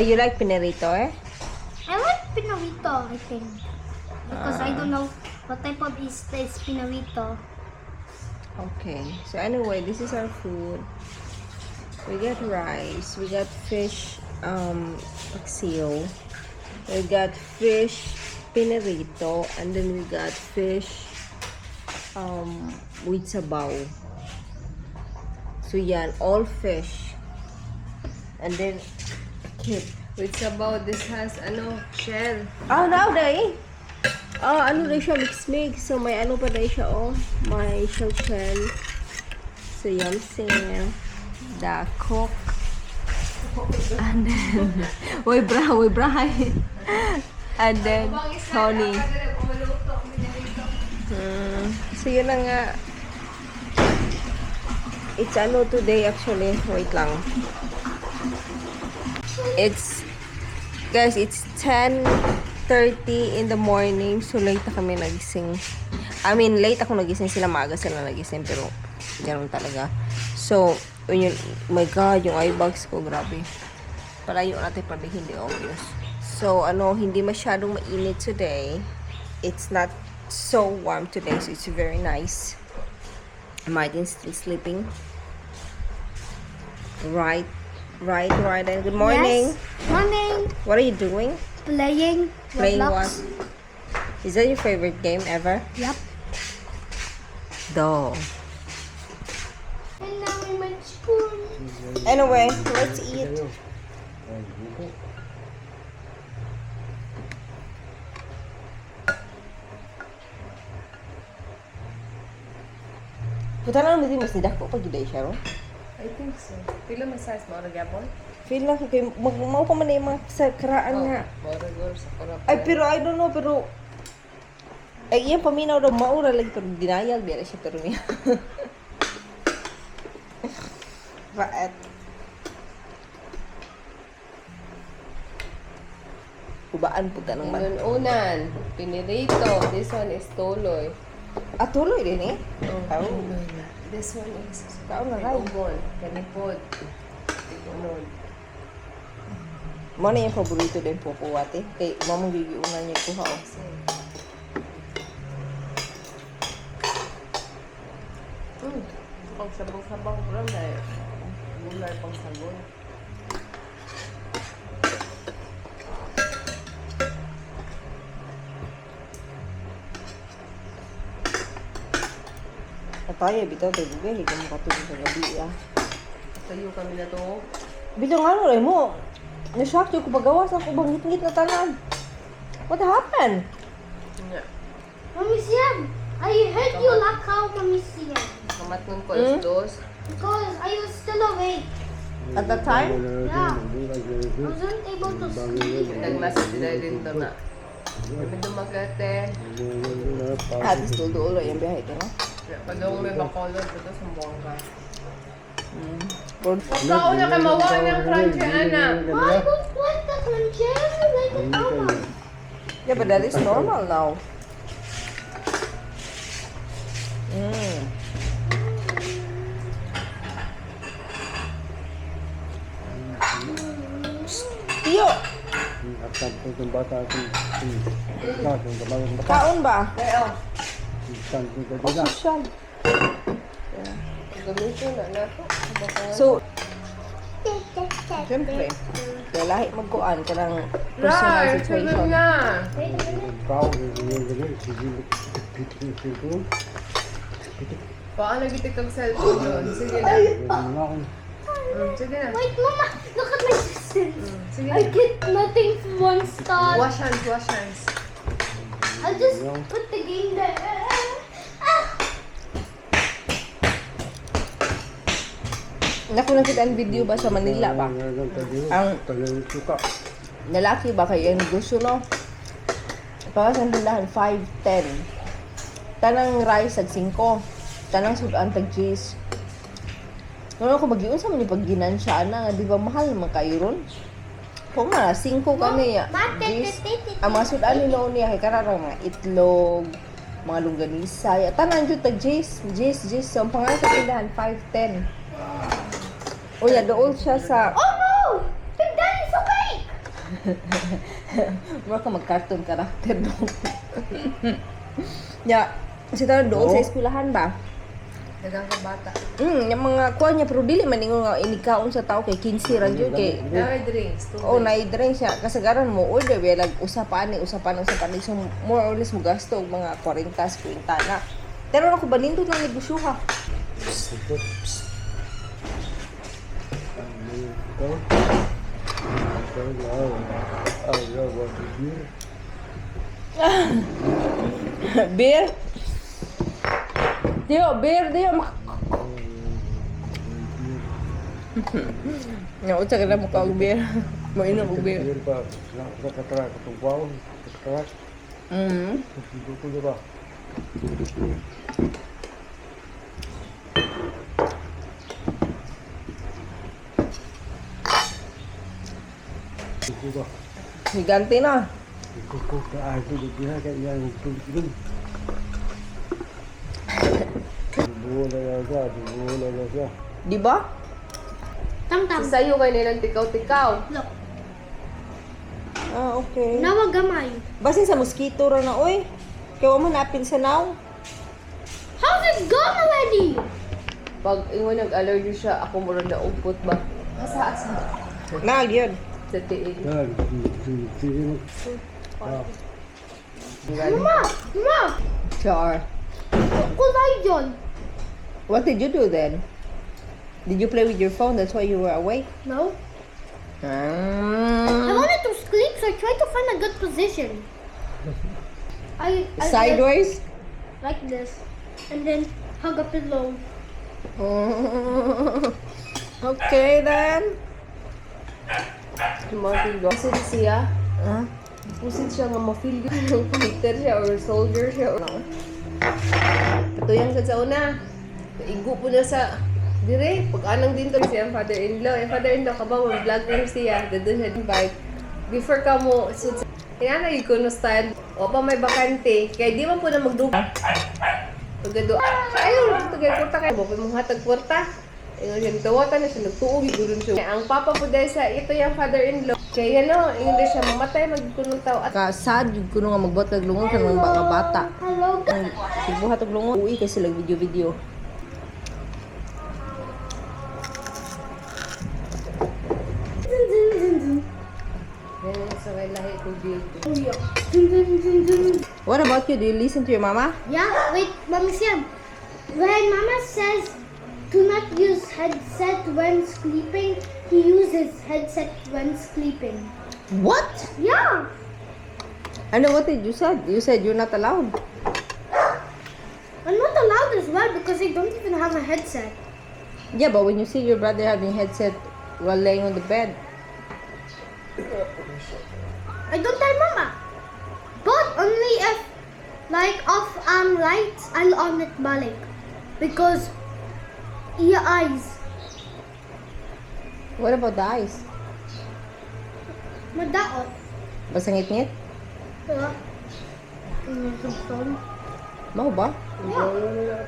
You like pinirito eh? I want pinarito, I think. Because I don't know what type of is pinarito. Okay. So anyway, this is our food. We got rice, we got fish paksiw. We got fish pinirito, and then we got fish with sabaw. So yan, all fish. And then keep. With sabaw, this has, ano, shell. Oh, now day. Oh, ano rin siya, mix mix. So may ano pa day siya, oh. May shell shell. So yum sim. The cook. And then, way bra, way bra. And then, Tony. So yun na nga. It's ano today actually. Wait lang. It's Guys, it's 10:30 in the morning. So, late na kami nagising. I mean, late ako nagising. Sila maaga sila nagising. Pero, ganun talaga. So, yun, my God, yung eye bags ko, grabe. Palayo natin para hindi obvious. So, ano, hindi masyadong mainit today. It's not so warm today. So, it's very nice. Martin's still sleeping. Right. And good morning. Yes. Morning. What are you doing? Playing. Playing what? Roblox. Is that your favorite game ever? Yep. Duh. And now in my spoon. Anyway, let's eat. Puta lang mo mas nidako pag juday siya ro. I think so. Pila man size mo, nagyapon? Feel lang ko kay mag mao pa man na yung mga sa karaan nga. Mao sa kurap. Ay pero I don't know, pero ay iyang paminaw daw maura lagi pero denial biya siya pero niya. Raet. Ubaan po tanong man. Unan, pinirito. This one is tuloy. Ah, tuloy din eh. Oh. This one is Kaon na ray. Ugon, kanipod. Tigunod. Mo na yung paborito din po ko ate. Kay mamong gigiunan niya kuha oh. Pang sabong-sabong bro na gulay pang sabon. Patay bitaw kay bugay hindi mo katulog sa gabi ah. Tayo kami na to. Bitaw nga no ray mo. Na-shock yung kubagawas ako bang ngit-ngit na tanan. What happened? Nga. Mommy Sian, I heard you like how Mommy Sian. Kamatngon ko alas dos. Because I was still awake. At that time? Yeah. I wasn't able to sleep. Nagmessage na rin to na. Kami dumagate. At least dulo yung biyahe ka, no? Padong may bacolod dito sa Buanga. Pero, Kaon na kay mawa ng crunchy ana. I don't want the crunchy. I like the normal. Yeah, but that is normal now. Psst, Tiyo, kaon ba? Oh, social. Gamitin na nato. So, siyempre, kaya lahi magkuan ka ng personal Right, situation. sunod na. Wait a minute. Paano lagi kag cellphone doon? Sige na. Sige na. Wait, Mama, look at my distance. Sige I na. get nothing for one star. Wash hands, wash hands. I'll just put the game there. Ah! Naku, nakita ang video ba sa Manila ba? Ang lalaki ba kayo yung negosyo, no? Para sa tindahan, 5-10. Tanang rice, tag 5. Tanang sudan, tag cheese. Ngayon ako mag sa man yung pagginansya na nga, di ba mahal naman kayo ron? Kung nga, 5 kami, ya. Cheese. Ang mga sudan ni noon niya, kay kararang mga itlog, mga longganisa. Ya. Tanan jud tag cheese, cheese, cheese. So, ang pangalan sa tindahan, 5-10. O ya, dool siya sa Oh no! Big Daddy's awake! Mura ka mag-cartoon character do. Ya, si tanan doon sa eskwelahan ba? Dagang ka bata. Yung mga kuha niya pero dili man ingon nga inikaon sa tao kay 15 ra gyud kay Naay drinks. Tubig. Oh, na drink siya. Kasagaran mo order we like usapan ni usapan usapan ni so more or less mo gasto og mga 40 50 na. Pero ako ba nindot lang negosyo ha. Beer? Dio, beer, Dio. Nga, unsa ka na mo ka og beer. Mainom og beer. Higante na. Di ba? Tam tam. Sa sayo kay nilang tikaw-tikaw. Look. Ah, okay. Nawa gamay. Basin sa mosquito ra na oy. Kay wa man napin sa now. How's it gone already? Pag ingon nag-allergy siya, ako mura na upot ba? Asa asa. Na gyud. Sa tiil. Mama, mama, Char. kulay yun. What did you do then? Did you play with your phone? That's why you were awake? No. I wanted to sleep, so I tried to find a good position. I Sideways? Like this, and then hug a pillow. Okay then. Pusit siya. Huh? Pusit siya nga ma-feel yun ng fighter siya or soldier siya. Or... Katuyang ka sa una. Igo po na sa dire. Pag anang din to siya ang father-in-law. Yung father-in-law ka ba, mag-vlog rin siya. Dadun siya din bike. Before ka mo, so, inanay ko no style. O pa may bakante. Kaya di man po na magdugo. Pagkado, ayaw, tugay kwarta kayo. Bakit mong hatag kwarta? Ingon siya, tawatan na siya, nagtuog, igulon siya. Ang papa po dahil sa, ito yung father-in-law. Kaya no, ingon siya, mamatay, magkunong tao. At Ka sad jud kuno nga magbuhat kag lungon kanang mga bata. Hello. Sigbuhat og lungon, uwi kay sila video video. Ganun sa kay lahi ko dito. What about you? Do you listen to your mama? Yeah, wait, Mama Siam. When Mama says do not use headset when sleeping, he uses headset when sleeping. What? Yeah. And what did you said? You said you're not allowed. I'm not allowed as well because I don't even have a headset. Yeah, but when you see your brother having headset while laying on the bed, I don't tell Mama. But only if like off lights, I'll on it balik. Because your eyes. What about the eyes? Madaot. Basta ngit-ngit? Diba? Mao ba? Yeah.